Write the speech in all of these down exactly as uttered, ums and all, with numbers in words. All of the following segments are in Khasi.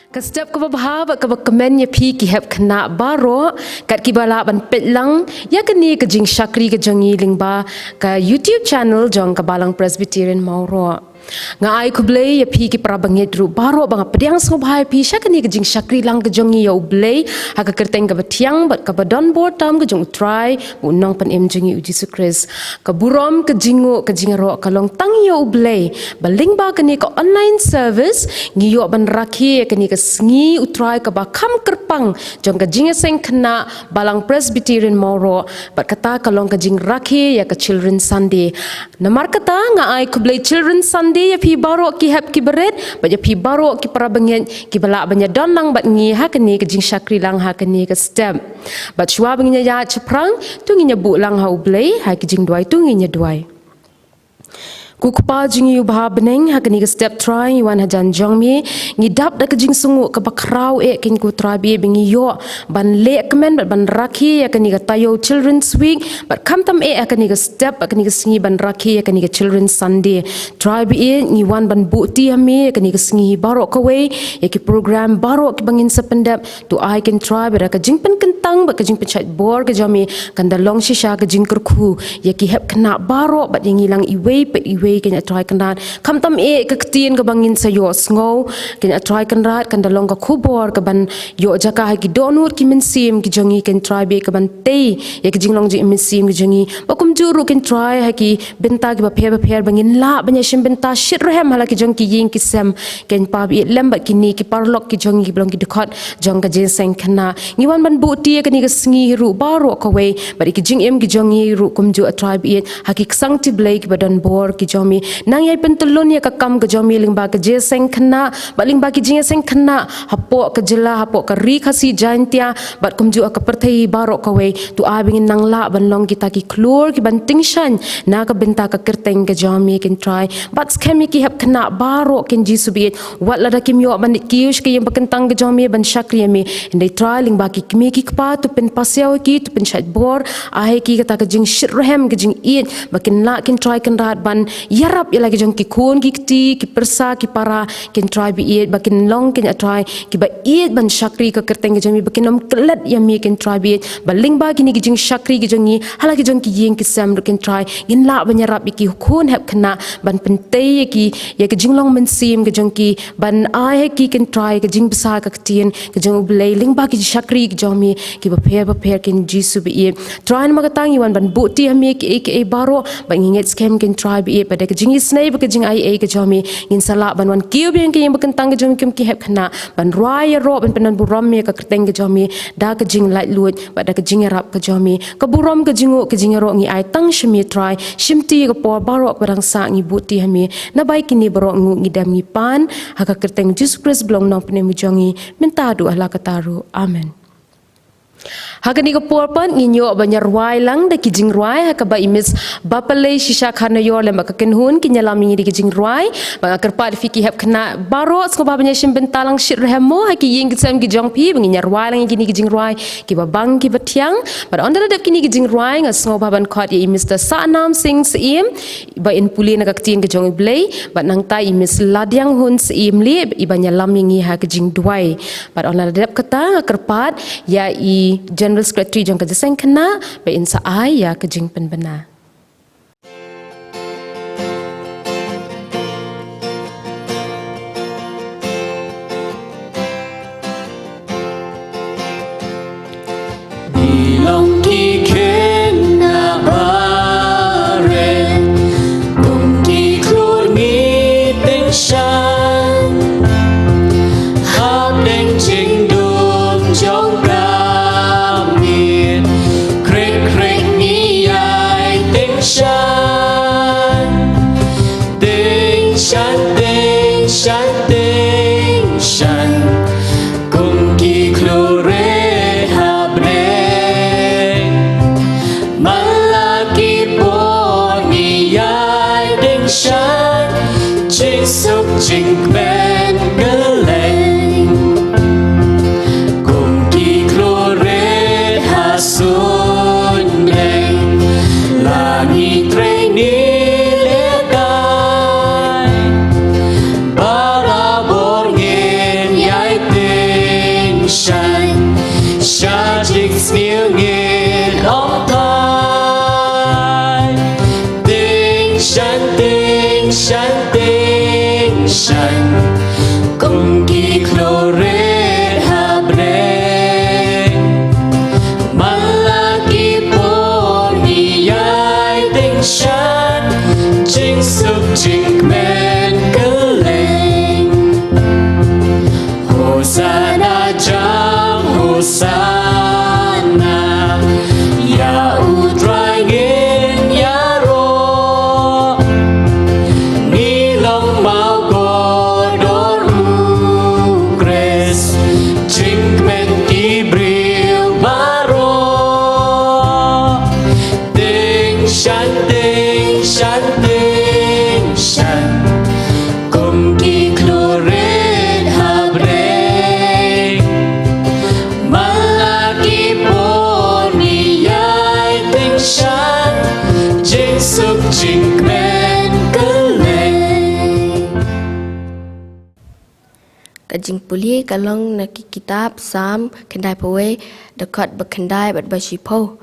Ka step kaba bha bad kaba kmen ïa phi ki hep khynnah baroh, kat kiba lah ban peit lang ïa kane ka jingshakri ka jong ngi lyngba ka YouTube channel jong ka Balang Presbyterian Mawroh. Nga ai khublei ïa phi ki para bangeit ruh baroh ba nga pdiang sngewbha ïa phi sha kane ka jingshakri lang ka jong ngi ïa U Blei ha ka kyrteng kaba thiang bad kaba don bor tam ka jong U Trai bad U Nongpynim jong ngi U Jisu Khrist. Ka burom, ka jingnguh, ka jingïaroh ka long tang ïa U Blei. Ba lyngba kane ka online service ngi ïoh ban rakhe ïa kane ka sngi U Trai kaba kham kyrpang jong ka jingïaseng khynnah Balang Presbyterian Mawroh, bad kata ka long ka jingrakhe ïa ka Children's Sunday. Namar kata nga ai khublei Children's Sunday ïa phi baroh ki hep ki barit bad ïa phi baroh ki para bangeit kiba lah ban ïadon lang bad ngi ha kane ka jingshakri lang ha kane ka step. Bad shuwa ba ngin ïa ïaid shaphrang, to ngin ïa buh lang ha U Blei ha ki jingduwai, to ngin ïa duwai. Ko Kpa jong ngi uba ha bneng, ha kane ka step Trai ngi wan hajan jong me, ngi dap da ka jingsngewnguh kaba khraw eh, keiñ ko Trai ba ïeit, ba ngi ïoh ban leh kmen bad ban rakhe ïa kane ka taïew Children's Week, bad khamtam eh ha kane ka step, ha kane ka sngi ban rakhe ïa kane ka Children's Sunday. Trai ba ïeit, ngi wan ban buhti ha me ïa kane ka sngi hi baroh kawei, ïa ki program baroh kiba ngin sa pyndep. To ai keiñ Trai ba da ka jingpynkyntang bad ka jingpynshait bor ka jong me kan da long shisha ka jingkyrkhu ïa ki hep khynnah baroh bad ïa ngi lang iwei pa iwei, keiñ ah Trai Kynrad. Khamtam eh ka ktien kaba ngin sa ïohsngew, keiñ ah Trai Kynrad, kan da long ka khubor kaban ïoh jaka ha ki dohnud ki mynsiem ki jong ngi, keiñ Trai ba ïeit, kaban tei ïa ki jinglong jingim mynsiem ki jong ngi. Bad kumjuh ruh keiñ Trai ha ki bynta kiba pher ba pher ba ngin lah ban ïashim bynta shitrhem ha la ki jong ki ïing ki sem, keiñ Pa ba ïeit, lem bad kine ki paralok ki jong ngi kiba long ki dkhot jong ka jingïaseng khynnah. Ngi wan ban buhti ïa kane ka sngi hi ruh baroh kawei bad ïa ki jingim ki jong ngi ruh kumjuh, ah Trai ba ïeit, ha ki ksangkti Blei kiba don bor ki jong me. Nang ïai pyntyllun ïa ka kam ka jong me lyngba ka jingïaseng khynnah bad lyngba ki jingïaseng khynnah hapoh ka jylla, hapoh ka Ri Khasi Jaiñtia bad kumjuh ha ka pyrthei baroh kawei. To ai ba ngin nang lah ban long kita ki khlur kiban tyngshaiñ na ka bynta ka kyrteng ka jong me, keiñ Trai. Bad skhem ïa ki hep khynnah baroh, keiñ Jisu ba ïeit, wat lada kim ïoh ban leit kiew sha ka ïing bakyntang ka jong me ban shakri ïa me, hynrei Trai, lyngba ki kmie ki kpa, to pynpasiaw ïa ki, to pynshait bor, ai ha ki kata ka jingshitrhem, ka jingïeit, ba kin lah, keiñ Trai Kynrad, ban ïarap ïa la ki jong ki khun ki kti, ki pyrsa ki para, keiñ Trai ba ïeit, ba kin long, keiñ ah Trai, kiba ïeit ban shakri ka kyrteng ka jong me, ba kin ym klet ïa me, keiñ Trai ba ïeit, ba lyngba kine ki jingshakri ki jong ngi ha la ki jong ki ïing ki sem ruh, keiñ Trai, ngin lah ban ïarap ïa ki khun hep khynnah, ban pyntei ïa ki ïa ka jinglong mynsiem ka jong ki, ban ai ha ki, keiñ Trai, ka jingbsa ka ktien ka jong U Blei lyngba ki jingshakri ki jong me kiba pher ba pher, keiñ Jisu ba ïeit. Trai, namar kata ngi wan ban buhti ha me kiei kiei baroh, bad ngi ngeit skhem, keiñ Trai ba ïeit, ba da ka jingisynei bad ka jingaiei ka jong me ngin sa lah ban wan kiew biang ha ka ïing bakyntang ka jong me kum ki hep khynnah, ban rwai ïaroh, ban pyndonburom ïa ka kyrteng ka jong me da ka jinglaitluid bad da ka jingïarap ka jong me. Ka burom, ka jingnguh, ka jingïaroh ngi ai tang sha me Trai. Shimti ïa ka por baroh kaba dang sah ngi buhti ha me. Naba ïa kine baroh nguh ngi dem ngi pan ha ka kyrteng Jisu Khrist ba long U Nongpynim jong ngi, mynta haduh hala katta ruh. Amen. Ha kane ka por pat ngin ïoh ban ïa rwai lang da ki jingrwai ha kaba i Miss Bapalei Shisha Kharnaior lem bad ka kynhun kin ïalam ïa ngi da ki jingrwai. Bad nga kyrpad ïa phi ki hep khynnah baroh, sngewbha ban ïashim bynta lang shitrhem mo ha ki ïing ki sem ki jong phi, ba ngin ïa rwai lang ïa kine ki jingrwai kiba bang kiba thiang. Bad ynda la dep kine ki jingrwai, nga sngewbha ban khot ïa i Mister Sahnam Singh Syiem, ba in pule na ka ktien ka jong U Blei, bad nangta i Miss Ladiang Hun Syiem Lieh, iban ïalam ïa ngi ha ka jingduwai. Bad ynda la dep kata, nga kyrpad ïa i General Secretary jong ka jingïaseng khynnah, ba in sa ai ïa ka jingpynbna. Ngi long ki khynnah barit, kum ki khlur ngi tyngshaiñ. Hapdeng jingdum jong ka miet, khriek khriek ngi ïai tyngshaiñ. Tyngshaiñ, tyngshaiñ, tyngshaiñ, kum ki khlur rit hapdeng. Man la ki por ngi ïai tyngshaiñ, jingsuk jingkmen kylleng. Kum ki khlur rit ha suiñ bneng, la ngi trei ngi lehkai. Ba Kum ki khlurit ha bneng, man la ki por ngi ïai tyngshaiñ, jingsuk jingkmen kylleng. Hosanna jam, Hosanna, ïa U Trai ngin ïaroh. Ngi long mawkordor U Khrist, jingkmen ki briew baroh. Tyngshaiñ, tyngshaiñ, tyngshaiñ, kum ki khlurit ha bneng, man la ki por ngi ïai tyngshaiñ, jingsuk jingkmen kylleng. Ka jingpule ka long na ki kitab Salm khyndaiphew wei, dkhot ba khyndai bad ba shiphew.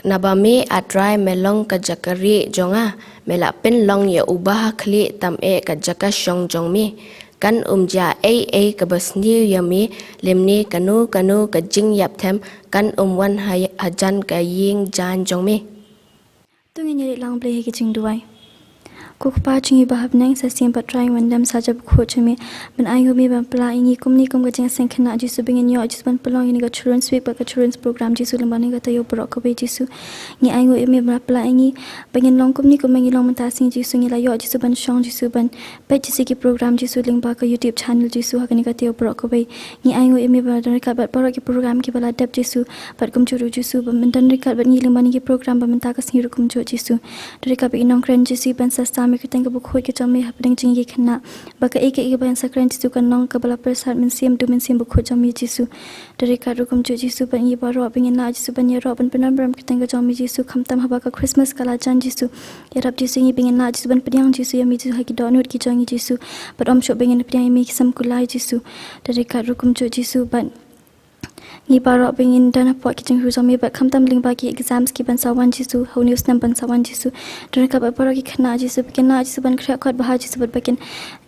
Naba me, A Trai, me long ka jaka rieh jong nga, me la pynlong ïa uba ha khlieh tam eh ka jaka shong jong me. Kan ym jia ei ei kaba sniew ïa me, lymne kano kano ka jingïap them kan ym wan ha, hajan ka ïing jaiñ jong me. To ngin ïa leit lang Blei ha ki jingduwai. Ko Kpa jong ngi ba ha bneng, sa shisien pat Trai, ngi wan lem sha ka jaka bakhuid jong me, ban ai nguh ïa me ban pynlah ïa ngi kumne kum ka jingïaseng khynnah Jisu, ba ngin ïoh Jisu ban pynlong ïa kane ka Children's Week bad ka Children's Program Jisu, lyngba kane ka taïew baroh kawei Jisu. Ngi ai nguh ïa me ban pynlah ïa ngi, ba ngin long kumne kumba ngi long mynta ka sngi Jisu, ngi la ïoh Jisu ban shong Jisu, ban peit Jisu ki program Jisu lyngba ka YouTube channel Jisu ha kane ka taïew baroh kawei. Ngi ai nguh ïa me ba don ryngkat bad baroh ki program kiba la dep Jisu, bad kumjuh ruh Jisu ba men don ryngkat bad ngi lyngba kine ki program ba mynta ka sngi ruh kumjuh Jisu. Don ryngkat bad ki nongkren Jisu, ban sa sam ïa ka kyrteng kaba khuid ka jong me hapdeng jong ngi ki khynnah, ba kaei kaei kaba ngi sa kren Jisu kan long kaba la pyrsad mynsiem, da u Mynsiem Bakhuid jong me Jisu. Don ryngkat ruh kumjuh Jisu bad ngi baroh, ba ngin lah Jisu ban ïaroh ban pyndonkam ïa ka kyrteng ka jong me Jisu, khamtam haba ka Christmas ka la jan Jisu. Ïarap Jisu ïa ngi ba ngin lah Jisu ban pdiang Jisu ïa me Jisu ha ki dohnud ki jong ngi Jisu, bad ym shuh ba ngin pdiang ïa me ki sem kulai Jisu. Don ryngkat ruh kumjuh Jisu bad ngi baroh ba ngin don hapoh ki jingïaroh jong me, bad khamtam lyngba ki exams kiban sa wan Jisu, ha une u snem ban sa wan Jisu. Don ryngkat bad baroh ki khynnah Jisu, ba kin lah Jisu ban khreh kot bha Jisu, bad ba kin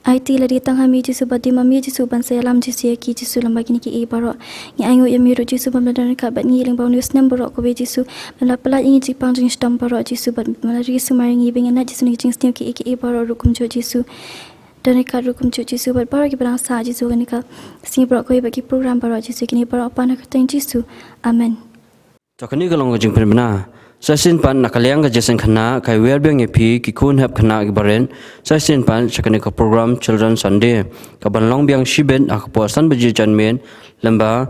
aiti lade tang ha me Jisu, bad dei ma me Jisu ban sa ïalam Jisu ïa ki Jisu lyngba kine kiei baroh. Ngi ai nguh ïa me ruh Jisu ba me la don ryngkat bad ngi lyngba une u snem baroh kawei Jisu, ba me la pyllait ïa ngi jingpang jingshitom baroh Jisu, bad me la ri sumar ïa ngi ba ngin lait Jisu na ki jingsniew kiei kiei baroh ruh kumjuh Jisu. Don ryngkat ruh kumjuh Jisu bad baroh kiba dang sah Jisu ha kane ka sngi baroh kawei, bad ki program baroh Jisu, kine baroh pan ha ka kyrteng Jisu. Amen. To kane ka long ka jingpynbna. Sa shisien pat na ka liang ka jingïaseng khynnah, ka ai wer biang ïa phi ki khun hep khynnah kiba rit, sa shisien pat sha kane ka program Children Sunday, kaban long biang shibit ha ka por san baje janmiet lyngba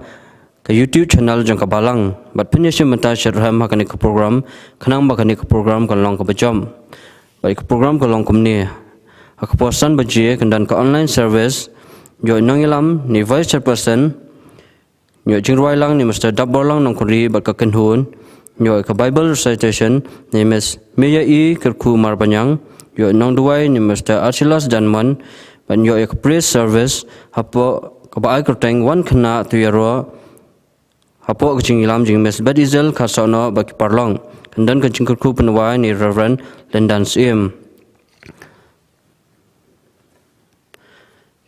ka YouTube channel jong ka Balang. Bad phin ïashim bynta shitrhem ha kane ka program, khnang ba kane ka program kan long kaba jop. Bad ka program ka long kumne: ha ka por san baje kan don ka online service, ïoh nongïalam ne Vice Chairperson, ïoh jingrwai lang ne Mister Dapborlang Nongkynrih bad ka kynhun, ïoh ka Bible recitation ne Miss Meyaï Kyrkhu Marbaniang, ïoh nongduwai ne Mister Archelaus Janman, bad ïoh ïa ka praise service hapoh kaba ai kyrteng Wan Khynnah To Ïaroh, hapoh ka jingïalam jong Miss Betizel Kharsahnok bad ki paralok. Kan don ka jingkyrkhu pynduwai ne Reverend Lyndan Syiem.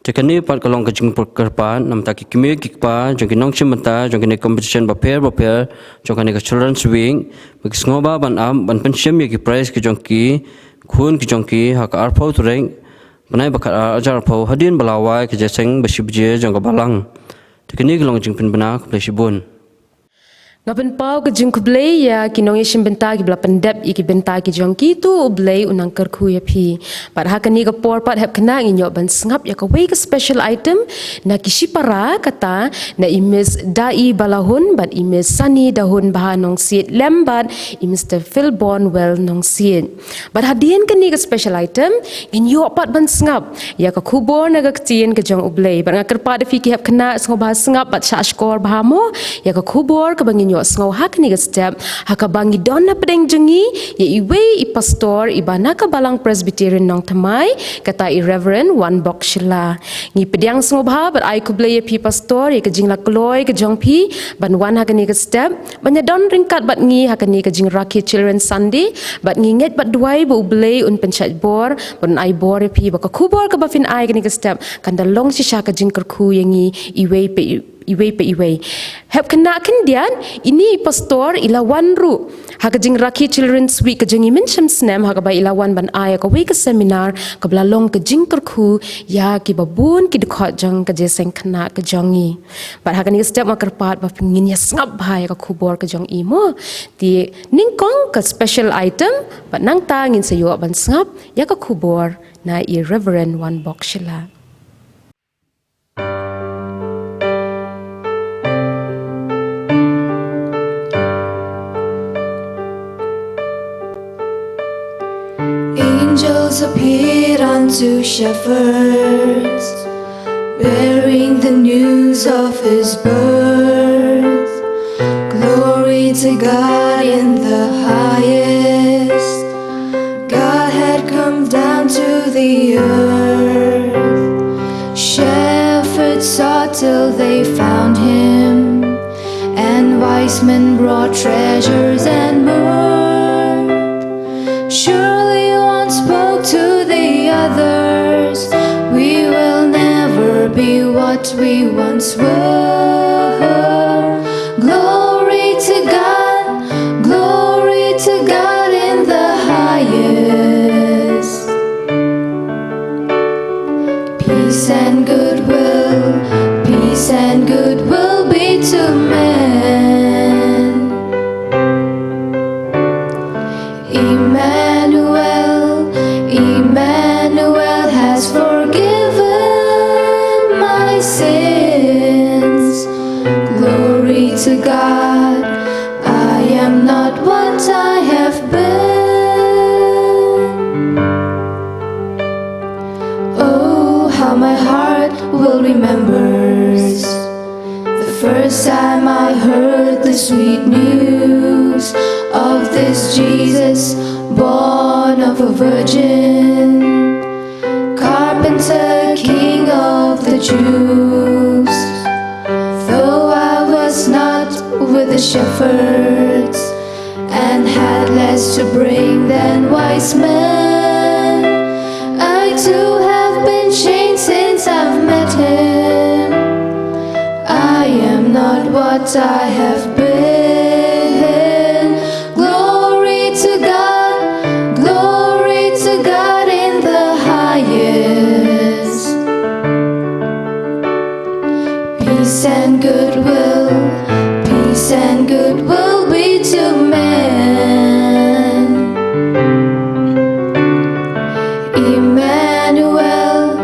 Te kane pat ka long ka jingpyrkhat namar ki kmie ki kpa jong ki nongshim bynta jong kane ka competition bapher bapher jong kane ka Children's Week, ba ki sngewbha ban ap ban pynshim ïa ki prize ki jong ki, khun ki jong ki ha ka arphew tarik bnai ba khatar arhajar arphew, hadien ba la wai ka jingïaseng ba shi baje jong ka Balang. Te kane ka long ka jingpynbna, khublei shibun. Nga pynpaw ka jingkhublei ïa ki nongïashim bynta kiba la pyndep ïa ki bynta ki jong ki. To U Blei un nang kyrkhu ïa phi. Bad ha kane ka por pat hep khynnah ngin ïoh ban sngap ïa kawei ka special item na ki shipara, kata na i Miss Da'i Balahun bad i Miss Sunny Dahun Bha Nongsiej lem bad i Mister Philborn Well Nongsiej. Bad hadien kane ka special item ngin ïoh pat ban sngap ïa ka khubor na ka ktien ka jong U Blei. Bad nga kyrpad ïa phi ki hep khynnah sngewbha sngap bad shah shkor bha mo ïa ka khubor kaba ngin Ïohsngew ha kane ka step ha kaba ngi don na pdeng jong ngi ïa iwei i pastor iba na ka Balang Presbyterian Nongthymmai, kata i Reverend Wanbok Shylla. Ngi pdiang sngewbha bad ai khublei ïa phi pastor ïa ka jinglaitluid ka jong phi ban wan ha kane ka step ban ïa don ryngkat bad ngi ha kane ka jingrakhe Children's Sunday. Bad ngi ngeit bad duwai ba U Blei un pynshait bor, ban ai bor ïa phi, ba ka khubor kaba phin ai ha kane ka step kan da long shisha ka jingkyrkhu ïa ngi iwei pa i- iwei pa iwei. Hep khynnah khyndiat, ine i pastor i la wan ruh ha ka jingrakhe Children's Week ka jong ngi mynshem snem ha kaba i la wan ban ai ïa kawei ka seminar kaba la long ka jingkyrkhu ïa kiba bun ki dkhot jong ka jingïaseng khynnah ka jong ngi. Bad ha kane ka step nga kyrpad ba phin ngin ïa sngap bha ïa ka khubor ka jong i mo. Te nyngkong ka special item, bad nangta ngin sa ïoh ban sngap ïa ka khubor na i Reverend Wanbok Shylla. Angels appeared unto shepherds, bearing the news of his birth. Glory to God in the highest. God had come down to the earth. Shepherds sought till they found him, and wise men brought treasures and myrrh. Surely one spoke to the others, "We will never be what we once were." Glory to God, glory to God in the highest. Peace and goodwill, peace and goodwill be to men. Emmanuel, Emmanuel has forgiven my sins. Glory to God, I am not what I have been. Oh, how my heart will remember the first time I heard the sweet news of this Jesus born of a virgin, carpenter, king of the Jews. Though I was not with the shepherds and had less to bring than wise men, I too have been changed since I've met him. I am not what I have been. Glory to God, glory to God in the highest. Peace and goodwill, peace and goodwill be to men. Emmanuel,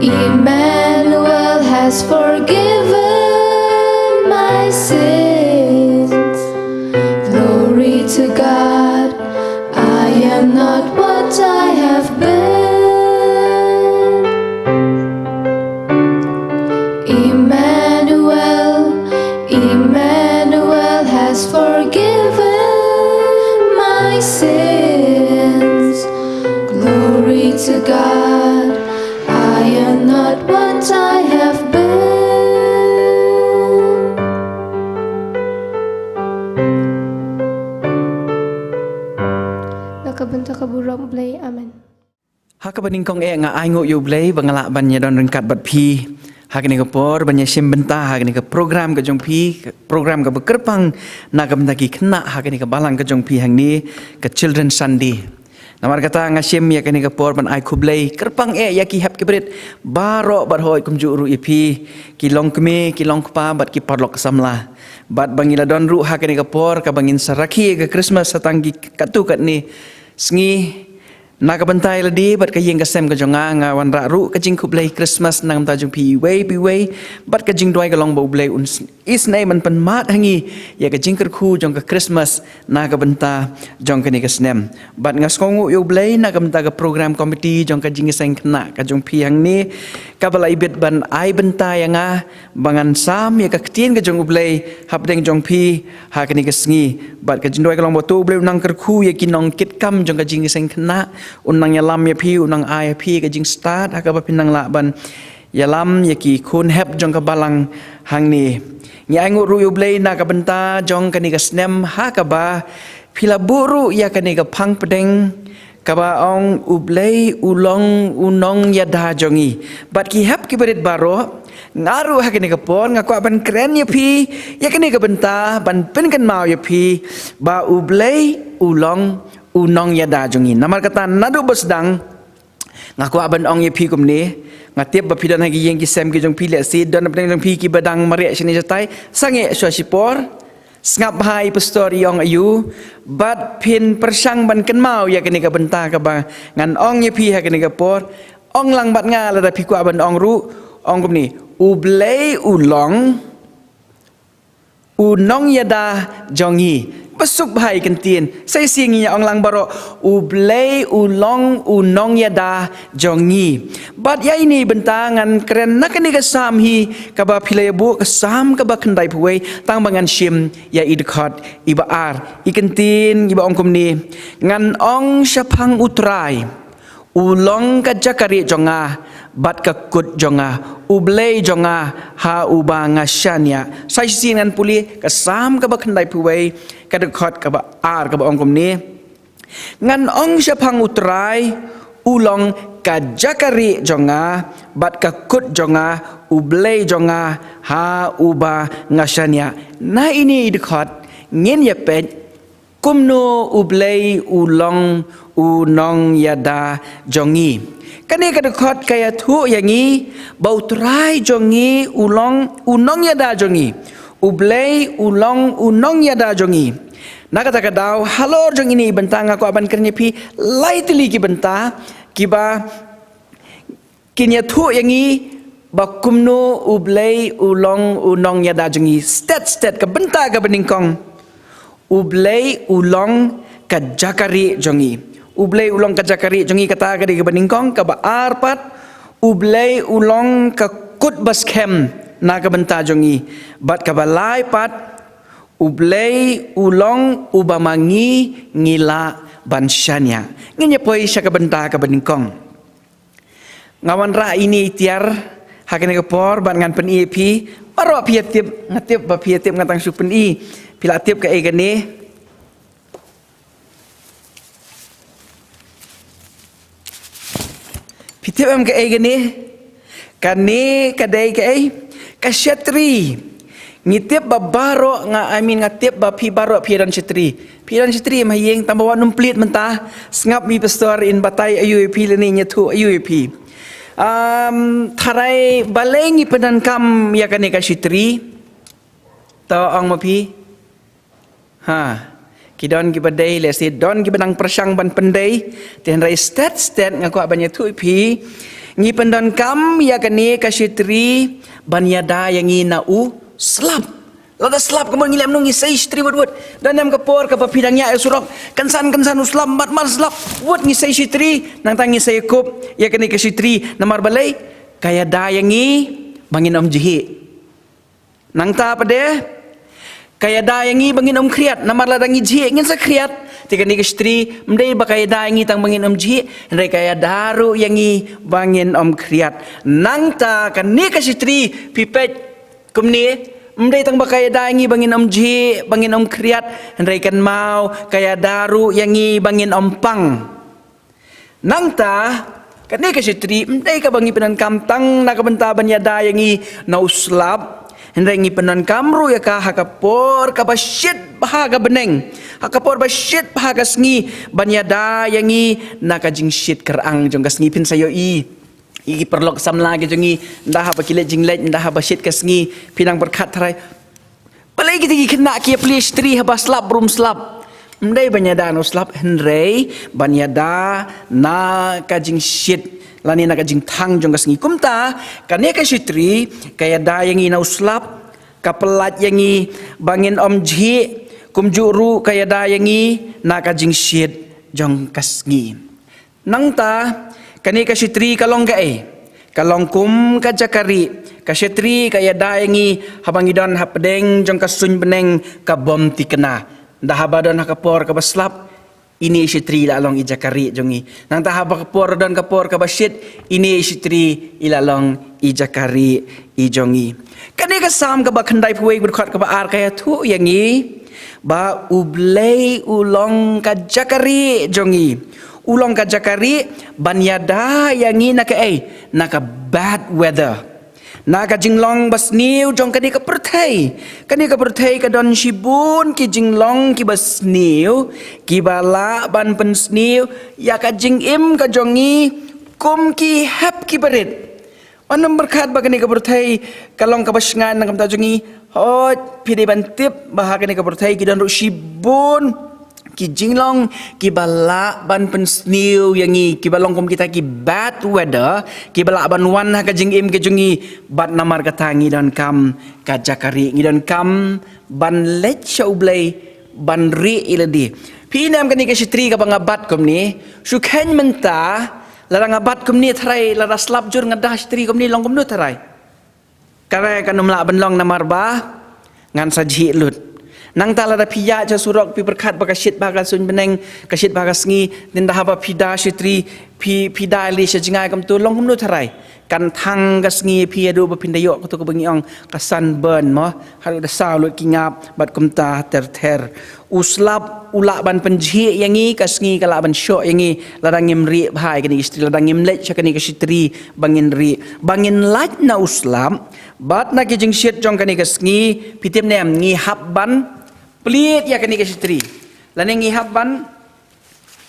Emmanuel has forgiven my sins. Glory to God, I am not what I have been. Emmanuel, Emmanuel has forgiven my sins. Glory to God, I am not what I have been. Na ka bynta ka burom U Blei, amen. Ha kaba nyngkong eh nga ainguh ïa U Blei ba nga lah ban ïa don ryngkat bad phi ha kane ka por ban ïa shim bynta ha kane ka program ka jong phi, ka program kaba kyrpang na ka bynta ki khynnah ha kane ka balang ka jong phi hangne, ka Children's Sunday. Namar kata nga shim ïa kane ka por ban ai khublei kyrpang eh ïa ki hep ki bret baroh bad hooid kumjuh ruh ïa phi ki longkmie, ki longkpa bad ki paralok samla. Bad ba ngi la don ruh ha kane ka por kaba ngin sa rakhe ïa ka Christmas sa tang ki katto katne sngi. Na ka bynta ïa lade bad ka ïing ka sem ka jong nga, nga wanrah ruh ka jingkhublei Christmas na ka bynta jong phi iwei pa iwei, bad ka jingduwai ka long ba U Blei un s- isynei ban pynmad ha ngi ïa ka jingkyrkhu jong ka Christmas na ka bynta jong kane ka snem. Bad nga sngewnguh ïa U Blei na ka bynta ka program committee jong ka jingïaseng khynnah ka jong phi hangne, kaba la ibit ban ai bynta ïa nga ba ngan sam ïa ka ktien ka jong U Blei hapdeng jong phi ha kane ka sngi. Bad ka jingduwai ka long ba to U Blei un nang kyrkhu ïa ki nongkitkam jong ka jingïaseng khynnah, un nang ïalam ïa phi, un nang ai ïa phi ka jingstad ha kaba phin nang lah ban ïalam ïa ki khun hep jong ka balang hangne. Ngi ainguh ruh ïa U Blei na ka bynta jong kane ka snem ha kaba phi la buh ruh ïa kane ka phang pdeng kaba ong U Blei u long u nongïada jong ngi. Bad ki hep ki barit baroh, nga ruh ha kane ka por nga kwah ban kren ïa phi ïa kane ka bynta ban pynkynmaw ïa phi ba U Blei u long u nongïada jong ngi. Namar kata naduh ba sdang nga kwah ban ong ïa phi kumne, nga tip ba phi don ha ki ïing ki sem ki jong phi, lehse don hapdeng jong phi kiba dang mareh shane shatai, sangeh shuwa shipor, sngap bha i pastor i ong aïu, bad phin pyrshang ban kynmaw ïa kane ka bynta kaba ngan ong ïa phi ha kane ka por. Ong lang bad nga lada phi kwah ban ong ruh, ong kumne, U Blei u long u nongïada jong ngi. Ba suk bha i kyntien. Sa shisien ngin ïa ong lang baroh, U Blei u long u nongïada jong ngi. Bad ïa ine i bynta ngan kren na kane ka Salm hi kaba phi la ïa buh, ka Salm kaba khyndaiphew wei, tang ba ngan shim ïa i dkhot iba ar. I kyntien iba ong kumne, ngan ong shaphang U Trai, u long ka jaka rieh jong nga bad ka kut jong nga, U Blei jong nga ha uba nga shaniah. Sa shisien ngan pule ka Salm kaba khyndaiphew wei, ka dkhot kaba ar, kaba ong kumne, ngan ong shaphang U Trai, u long ka jaka rieh jong nga bad ka kut jong nga, U Blei jong nga ha uba nga shaniah. Na ine i dkhot ngin ïa peit kumno U Blei u long u nongïada jong ngi. Kane ka dkhot ka ïathuh ïa ngi ba U Trai jong ngi u long u nongïada jong ngi. U Blei u long u nongïada jong ngi. Na kata ka daw, halor jong ine i bynta nga kwah ban kren ïa phi lai tylli ki bynta kiba kin ïathuh ïa ngi ba kumno U Blei u long u nongïada jong ngi. Stet stet, ka bynta kaba nyngkong, U Blei u long ka jaka rieh jong ngi. U Blei u long ka jaka rieh jong ngi, kata ka dei kaba nyngkong. Kaba ar pat, U Blei u long ka kut ba skhem na ka bynta jong ngi. Bad kaba lai pat, U Blei u long uba ma ngi ngi lah ban shaniah. Ngin ïa poi sha ka bynta kaba nyngkong. Nga wanrah ine i tiar ha kane ka por bad ngan pyni ïa phi. Baroh phi ïa tip, nga tip ba phi ïa tip, nga tang shu pyni. Phi la tip kaei kane? Phi tip em kaei kane? Kane ka dei kaei? Ka shatri. Ngi tip ba baroh, nga, I mean, nga tip ba phi baroh phi don shatri. Phi don shatri em ha ïing? Tang ba wat nym plie mynta. Sngap, i pastor in batai aïu ïa phi lane in ïathuh aïu ïa phi. Um, tharai balei ngi pyndonkam ïa kane ka shatri? To ong ma phi. Ha. Ki don kiba dei, lehse don kiba nang pyrshang ban pyndei. Te hynrei stet stet nga kwah ban ïathuh ïa phi. Ngi pyndonkam ïa kane ka shatri ban ïada ïa ngi na u slap. Lada slap, kumno ngi leh, kumno ngi sei shatri wut wut? Don em ka por kaba phi dang ïaid ha surok, kynsan kynsan u slap, mat mat slap, wut ngi sei shatri, nangta ngi sei kup ïa kane ka shatri. Namar balei? Ka ïada ïa ngi ba ngin ym jhieh. Nangta pat de, ka ïada ïa ngi ba ngin ym khriat, namar lada ngi jhieh ngin sa khriat. Te kane ka shatri ym dei ba ka ïada ïa ngi tang ba ngin ym jhieh, hynrei ka ïada ruh ïa ngi ba ngin ym khriat. Nangta kane ka shatri, phi peit kumne, ym dei tang ba ka ïada ïa ngi ba ngin ym jhieh, ba ngin ym khriat, hynrei kynmaw ka ïada ruh ïa ngi ba ngin ym pang. Nangta, kane ka shatri ym dei kaba ngi pyndonkam tang na ka bynta ban ïada ïa ngi na u slap, hynrei ngi pyndonkam ruh ïa ka ha ka por kaba shit bha ka bneng, ha ka por ba shit bha ka sngi, ban ïada ïa ngi na ka jingshit kyrang jong ka sngi. Phin sa ïohi ïa ki paralok samla ki jong ngi, ynda haba ki leit jingleit, ynda haba shit ka sngi, phi nang pyrkhat tharai, balei kita ki khynnah ki ïa plie shatri haba slap, brum slap? Ym dei ban ïada na u slap hynrei ban ïada na ka jingshit lane na ka jingthang jong ka sngi. Kumta kane ka shitri ka ïada ïa ngi na u slap, ka pyllait ïa ngi ba ngin ym jhieh, kumjuh ruh ka ïada ïa ngi na ka jingshit jong ka sngi. Nangta kane ka shitri ka long kaei? Ka long kum ka jaka rieh. Ka shitri ka ïada ïa ngi haba ngi don hapdeng jong ka suiñ bneng ka bym thikna. Nda haba don ha ka por kaba slap, ine i shitri i la long i jaka rieh jong ngi. Nangta haba ka por don ka por kaba shit, ine i shitri i la long i jaka rieh i jong ngi. Kane ka Salm kaba khyndaiphew wei, ka dkhot kaba ar, ka ïathuh ïa ngi ba U Blei u long ka jaka rieh jong ngi. U long ka jaka rieh ban ïada ïa ngi na kaei? Na ka bad weather, na ka jinglong ba sniew jong kane ka pyrthei. Kane ka pyrthei ka don shibun ki jinglong kiba sniew, kiba lah ban pynsniew ïa ka jingim ka jong ngi kum ki hep kiba rit. Wat nym pyrkhat ba kane ka pyrthei ka long kaba shngaiñ na ka bynta jong ngi. Hooid, phi dei ban tip ba ha kane ka pyrthei ki don ruh shibun ki jinglong kiba lah ban pynsniew ïa ngi, kiba long kum kita ki bad weather, kiba lah ban wan ha ka jingim ka jong ngi. Bad namar kata ngi donkam ka jaka rieh, ngi donkam ban leit sha U Blei ban rieh ïa lade. Phi ïohi em kane ka shitri kaba nga bat kumne, shu kheiñ mynta, lada nga bat kumne tharai, lada slap jur nga da shitri kumne, long kumno tharai? Ka re kan ym lah ban long namar ba ngan sa jhieh lut. Nangta lada phi ïaid sha surok, phi pyrkhat ba ka shit bha ka suiñ bneng, ka shit bha ka sngi, nda haba phi da shitri, phi, phi da lade sha jngai kumto, long kumno tharai? Kan thang ka sngi phi haduh ba phin da ïoh kato kaba ngi ong ka sunburn mo, haduh da saw lut ki ngap bad kumta ter ter. U slap u lah ban pynjhieh ïa ngi, ka sngi ka lah ban shoh ïa ngi lada ngim rieh bha ïa kane ka shitri, lada ngim leit sha kane ka shitri ba ngin rieh, ba ngin lait na u slap bad na ki jingshit jong kane ka sngi. Phi tip ne em, ngi hap ban plied ïa kane ka shitri lane ngi hap ban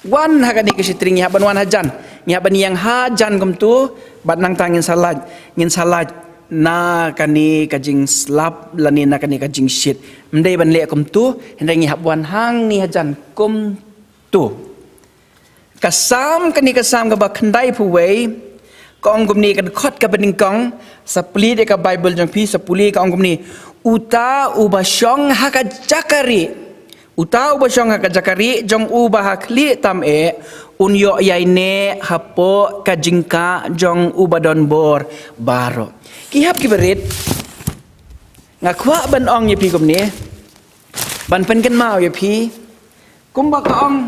wan ha kane ka shitri, ngi hap ban wan hajan, ngi hap ban ïeng hajan kumto. Bad nangta ngin sa lait, ngin sa lait na kane ka jingslap lane na kane ka jingshit. Ym dei ban leh kumto, hynrei ngi hap wan hangne hajan kumto. Ka Salm, kane ka Salm kaba khyndaiphew wei, ka ong kumne, ka dkhot kaba nyngkong, sa plie ïa ka Baibl jong phi, sa pule, ka ong kumne: Uta uba shong ha ka jaka rieh, uta uba shong ha ka jaka rieh jong uba ha khlieh tam eh, un ïoh ïaineh hapoh ka jingkah jong uba don bor baroh. Ki hep kiba rit, nga kwah ban ong ïa phi kumne, ban pynkynmaw ïa phi, kumba ka ong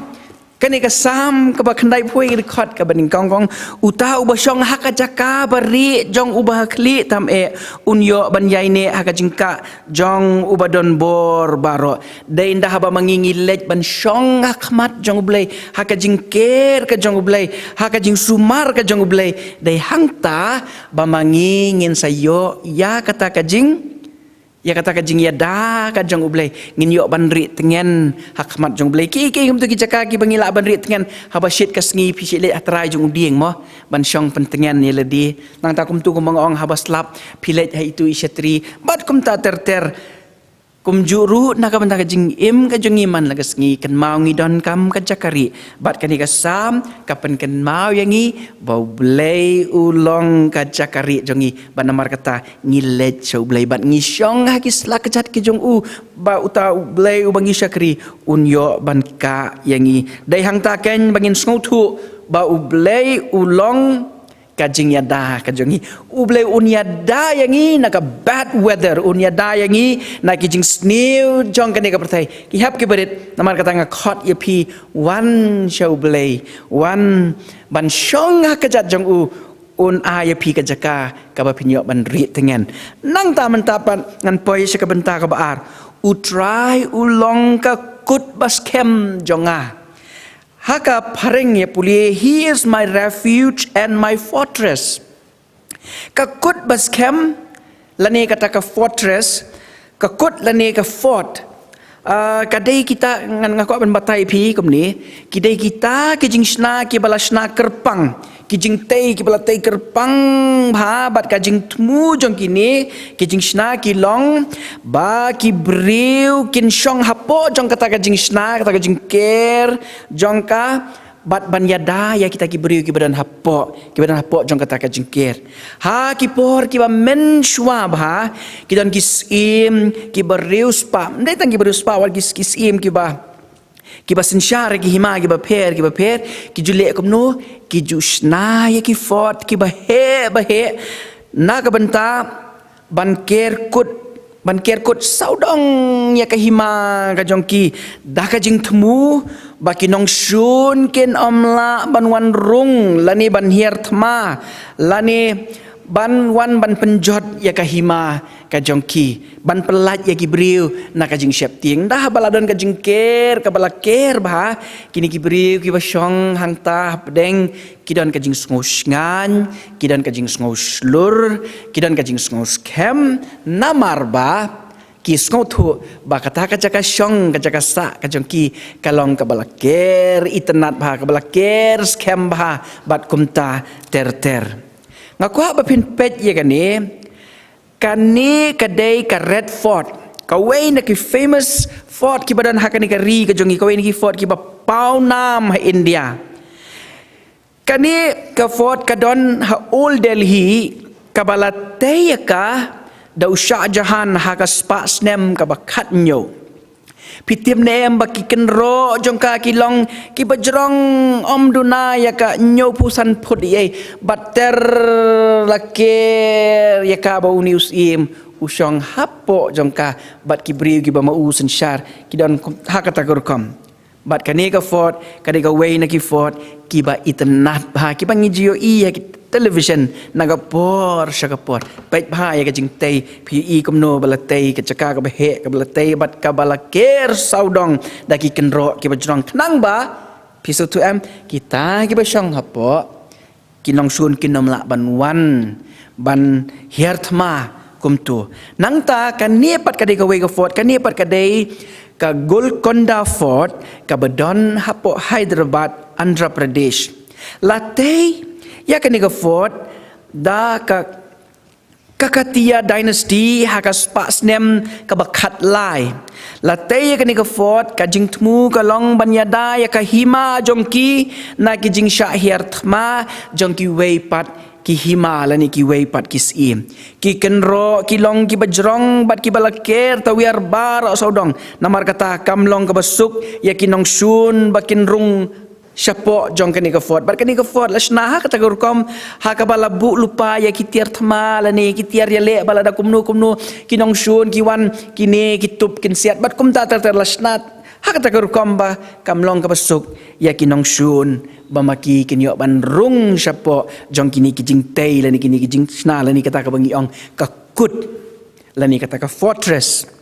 kane ka Salm kaba khyndaiphew wei, ka dkhot kaba nyngkong, ka ong: Uta uba shong ha ka jaka ba rieh jong uba ha khlieh tam eh, un ïoh ban ïaineh ha ka jingkah jong uba don bor baroh. Dei nda haba ma ngi ngi leit ban shong ha khmat jong U Blei, ha ka jingker ka jong U Blei, ha ka jingsumar ka jong U Blei, dei hangta ba ma ngi ngin sa ïoh ïa kata ka jing ïa kata ka jingïada ka jong U Blei, ngin ïoh ban rieh tngen ha khmat jong U Blei. Ki, ki, kumto ki jaka kiba ngi lah ban rieh tngen, haba shit ka sngi phi shu leit ha trai jong u dieng mo, ban shong pyntngen ïa lade. Nangta kumto kumba nga ong, haba slap phi leit ha itu i shatri. Bad kumta ter ter. Kumjuh ruh na ka bynta ka jingim ka jong ngi man la ka sngi, kynmaw ngi donkam ka jaka rieh. Bad kane ka Salm ka pynkynmaw ïa ngi ba U Blei u long ka jaka rieh jong ngi. Bad namar kata ngi leit sha U Blei bad ngi shong ha ki sla kjat ki jong u, ba uta U Blei uba ngi shakri un ïoh ban kah ïa ngi. Dei hangta keiñ ba ngin sngewthuh ba U Blei u long ka jingïada ka jong ngi. U Blei un ïada ïa ngi na ka bad weather, un ïada ïa ngi na ki jingsniew jong kane ka pyrthei. Ki hep kiba rit, namar kata nga khot ïa phi, wan sha U Blei, wan ban shong ha kjat jong u, un ai ïa phi ka jaka kaba phin ïoh ban rieh tngen. Nangta mynta pat ngan poi sha ka bynta kaba ar. U Trai u long ka kut ba skhem jong nga. Ha ka phareng ïa pule, He is my refuge and my fortress. Ka kut ba skhem, lane kata ka fortress, ka kut lane ka fort. Ah, ka dei kita, ngan, nga kwah ban batai phi kumne, ki dei kita ki jingshna kiba la shna kyrpang, Ki jingtei kiba la tei kyrpang bha bad ka jingthmu jong kine ki jingshna ki long ba ki briew kin shong hapoh jong kata ka jingshna, kata ka jingker jong ka, bad ban ïada ïa kita ki briew kiba don hapoh, kiba don hapoh jong kata ka jingker. Ha ki por kiba mynshuwa bha, ki don ki syiem kiba riewspah, ym dei tang kiba riewspah, wat ki, ki syiem kiba, kiba synshar ïa ki hima kiba pher, kiba pher, ki ju leh kumno, ki ju shna ïa ki fort kiba heh ba heh na ka bynta ban ker kut, ban ker kut sawdong ïa ka hima ka jong ki da ka jingthmu ba ki nongshun kin ym lah ban wan rung lane ban hiar thma lane ban wan ban pynjot ïa ka hima ka jong ki, ban pyllait ïa ki briew na ka jingsheptieng. Ynda ba la don ka jingker kaba la ker bha, kine ki briew kiba shong hangta hapdeng ki don ka jingsngew shngaiñ, ki don ka jingsngew shlur, ki don ka jingsngew skhem, namar ba ki sngewthuh ba kata ka jaka shong, ka jaka sah ka jong ki ka long kaba la ker itynnad bha, kaba la ker skhem bha bad kumta ter ter. Nga kwah ba phin peit ïa kane, kane ka dei ka Red Fort, kawei na ki famous fort kiba don ha kane ka ri ka jong ngi, kawei na ki fort kiba paw nam ha India. Kane ka fort ka don ha Old Delhi, kaba la tei ïa ka da u Shah Jahan ha ka spah snem kaba khathynñiew. Phi tip ne em ba ki kynroh jong ka ki long kiba jrong, ym duna ïa ka hynñiewphew san phut ei ei, bad ter la ker ïa ka ba une u syiem u shong hapoh jong ka, bad ki briew kiba ma u synshar ki don kum, ha kata ka rukom. Bad kane ka fort ka dei kawei na ki fort kiba itynnad bha, kiba ngi ju ïohi ha ki television na ka por sha ka por. Peit bha ïa ka jingtei, phi ïohi kumno ba la tei, ka jaka kaba heh kaba la tei bad kaba la ker sawdong da ki kynroh kiba jrong, khnang ba, phi sngewthuh em, kita kiba shong hapoh, ki nongshun kin ym lah ban wan ban hiar thma kumto. Nangta kane pat ka dei kawei ka fort, kane pat ka dei ka Golconda Fort, kaba don hapoh Hyderabad, Andhra Pradesh. La tei ïa kane ka fort da ka Kakatiya Dynasty ha ka spah snem kaba khatlai. La tei ïa kane ka fort, ka jingthmu ka long ban ïada ïa ka hima jong ki na ki jingshah hiar thma jong kiwei pat ki hima lane kiwei pat ki syiem. Ki kynroh ki long kiba jrong bad kiba la ker tawiar baroh sawdong. Namar kata kam long kaba suk ïa ki nongshun ba kin rung shapoh jong kane ka fort. Bad kane ka fort la shna ha kata ka rukom, ha kaba la buh lypa ïa ki tiar thma lane ki tiar ïaleh, ba lada kumno kumno ki nongshun ki wan, kine ki tup kin siat. Bad kumta ter ter la shna ha kata ka rukom ba kam long kaba suk ïa ki nongshun ba ma ki kin ïoh ban rung shapoh jong kine ki jingtei lane kine ki jingshna lane kata kaba ngi ong ka kut lane kata ka fortress.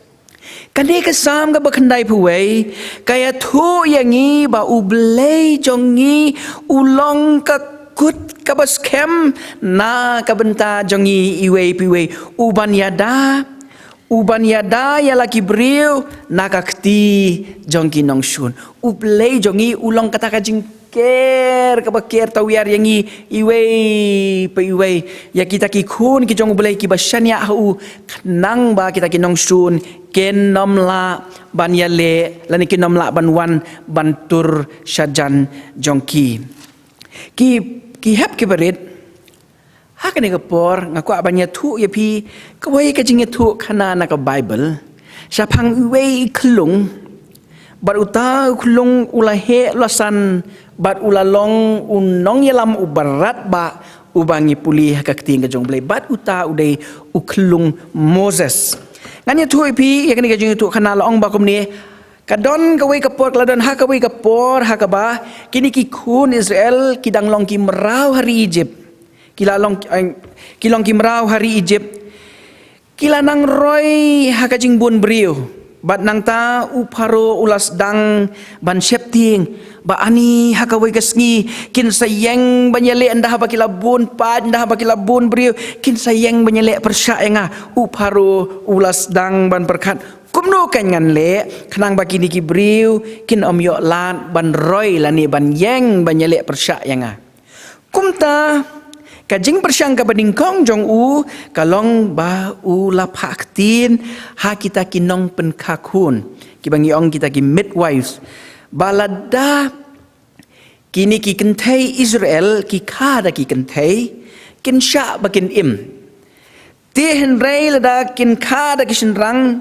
Kane ka Salm kaba khyndaiphew wei ka ïathuh ïa ngi ba U Blei jong ngi u long ka kut kaba skhem na ka bynta jong ngi iwei pa iwei, u ban ïada, u ban ïada ïa la ki briew na ka kti jong ki nongshun. U Blei jong ngi u long kata ka jingker kaba ker tawiar ïa ngi iwei pa iwei, ïa kita ki khun ki jong U Blei kiba shaniah ha u, khnang ba kita ki nongshun kin ym lah ban ïaleh lane kin ym lah ban wan ban tur shajan jong ki. Ki, ki hep kiba rit, ha kane ka por nga kwah ban ïathuh ïa phi kawei ka jingïathuhkhana na ka Baibl shaphang iwei i khyllung. Bad uta u khyllung u la heh la san bad u la long u nongïalam uba radbah uba ngi pule ha ka ktien ka jong U Blei. Bad uta u dei u khyllung Moses. Ngan ïathuh ïa phi ïa kane ka jingïathuhkhana, la ong ba kumne. Ka don kawei ka por, ka la don ha kawei ka por ha kaba kine ki khun Israel ki dang long ki mraw ha ri Egypt. Ki la long, eh, ki long ki mraw ha ri Egypt. Ki la nang roi ha ka jingbun briew. Bad nangta u Pharaoh u la sdang ban sheptieng ba ani ha kawei ka sngi kin sa ïeng ban ïaleh, ynda haba ki la bun paid, ynda haba ki la bun briew, kin sa ïeng ban ïaleh pyrshah ïa nga. U Pharaoh u la sdang ban pyrkhat, kumno kan ngan leh khnang ba kine ki briew kin ym ïoh lad ban roi lane ban ïeng ban ïaleh pyrshah ïa nga. Kumta, ka jingpyrshang kaba nyngkong jong u ka long ba u la phah ktien ha kita ki nongpynkha khun, kiba ngi ong kita ki midwives, ba lada kine ki kynthei Israel ki kha da ki kynthei, kin shah ba kin im. Te hynrei lada kin kha da ki shynrang,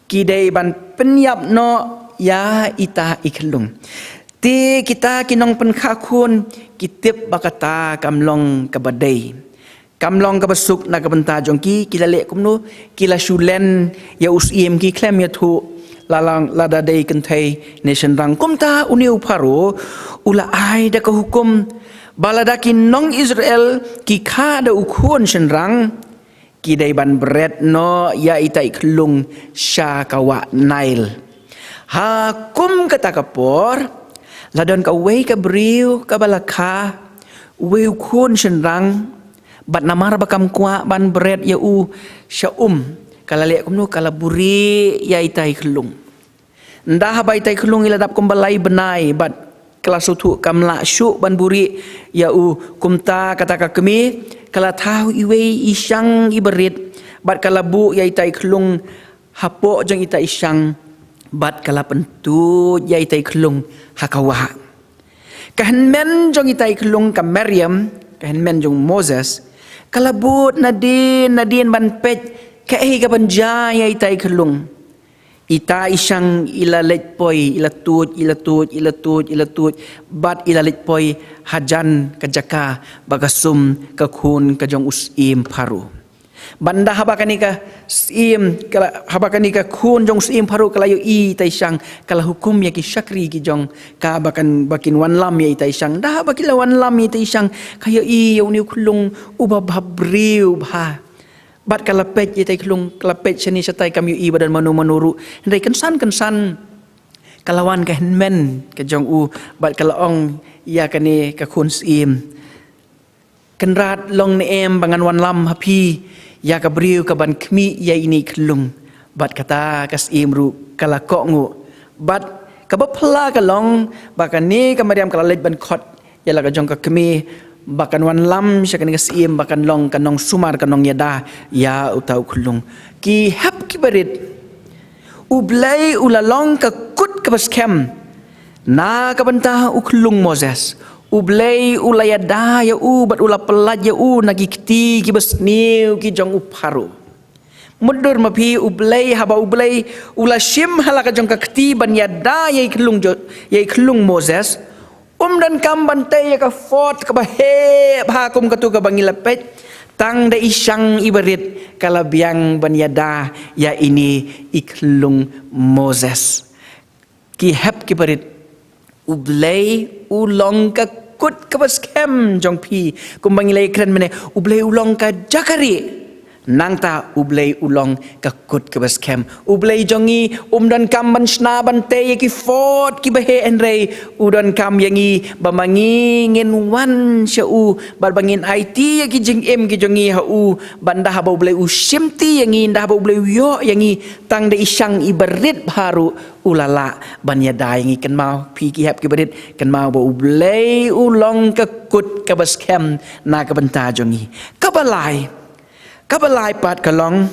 ki dei ban pynïap noh ïa ita i khyllung. Te kita ki nongpynkha khun ki tip ba kata kam long kaba dei, kam long kaba suk. Na ka bynta jong ki, ki la leh kumno? Ki la shu len ïa u syiem, ki khlem ïathuh la long lada dei kynthei ne shynrang. Kumta une u Pharaoh u la ai da ka hukum ba lada ki nong Israel ki kha da u khun shynrang, ki dei ban bret noh ïa ita i khyllung sha ka wah Nail. Ha kum kata ka por, la don kawei ka briew kaba la kha uwei u khun shynrang, bad namar ba kam kwah ban bret ïa u sha um, ka la leh kumno? Ka la buhrieh ïa ita i khyllung. Ynda haba ita i khyllung i la dap kumba lai bnai bad ka la sngewthuh kam lah shuh ban buhrieh ïa u, kumta kata ka kmie ka la thaw iwei i shang iba rit bad ka la buh ïa ita i khyllung hapoh jong ita i shang bad ka la pyntuid ïa ita i khyllung ha ka wah. Ka hynmen jong ita i khyllung, ka Miriam, ka hynmen jong Moses, ka la bud nadien nadien ban peit kaei kaban jia ïa ita i khyllung. Ita i shang i la leit poi, i la tuid, i la tuid, i la tuid, i la tuid, bad i la leit poi hajan ka jaka ba ka sum ka khun ka jong u syiem Pharaoh. Bad ynda haba kane ka syiem, ka la, haba kane ka khun jong u syiem Pharaoh ka la ïohi ita i shang, ka la hukum ïa ki shakri ki jong ka ba kan, ba kin wanlam ïa ita i shang. Ynda haba ki la wanlam ïa ita i shang, ka ïohi ïa une u khyllung uba bhabriew bha. Bad ka la peit ïa ita i khyllung, ka la peit shane shatai, kam ïohi ba don mano mano ruh. Hynrei kynsan kynsan ka la wan ka hynmen ka jong u bad ka la ong ïa kane ka khun syiem, "Kynrad, long ne em ba ngan wanlam ha phi ïa ka briew kaban khmih ïa ine i khyllung?" Bad kata ka syiem ruh ka la kohnguh. Bad kaba phylla ka long ba kane ka Miriam ka la leit ban khot ïa la ka jong ka kmie ba kan wanlam sha kane ka syiem ba kan long ka nongsumar, ka nongïada ïa uta u khyllung. Ki hep ki barit, U Blei u la long ka kut kaba skhem na ka bynta u khyllung Moses. U Blei u la ïada ïa u bad u la pyllait ïa u na ki kti kiba sniew ki jong u Pharaoh. Mutdur ma phi, U Blei, haba U Blei u la shim ha la ka jong ka kti ban ïada ïa i khyllung jo-, ïa i khyllung Moses, um donkam ban tei ïa ka phot kaba heh bha kum katu kaba ngi la peit. Tang da i shang iba rit ka la biang ban ïada ïa ine i khyllung Moses. Ki hep ki barit, U Blei u long ka kut kaba skhem jong phi. Kumba ngi la ïakren mynne, U Blei u long ka jaka rieh. Nangta U Blei u long ka kut kaba skhem. U Blei jong ngi um donkam ban shna ban tei ïa ki phot kiba heh, hynrei u donkam ïa ngi ba ma ngi ngin wan sha u bad ba ngin aiti ïa ki jingim ki jong ngi ha u. Bad ynda haba U Blei u shimti ïa ngi, ynda haba U Blei u ïoh ïa ngi, tang da i shang iba rit bha ruh u la lah ban ïada ïa ngi. Kynmaw phi ki hep ki barit, kynmaw ba U Blei u long ka kut kaba skhem na ka bynta jong ngi. Kaba lai, kaba lai pat ka long,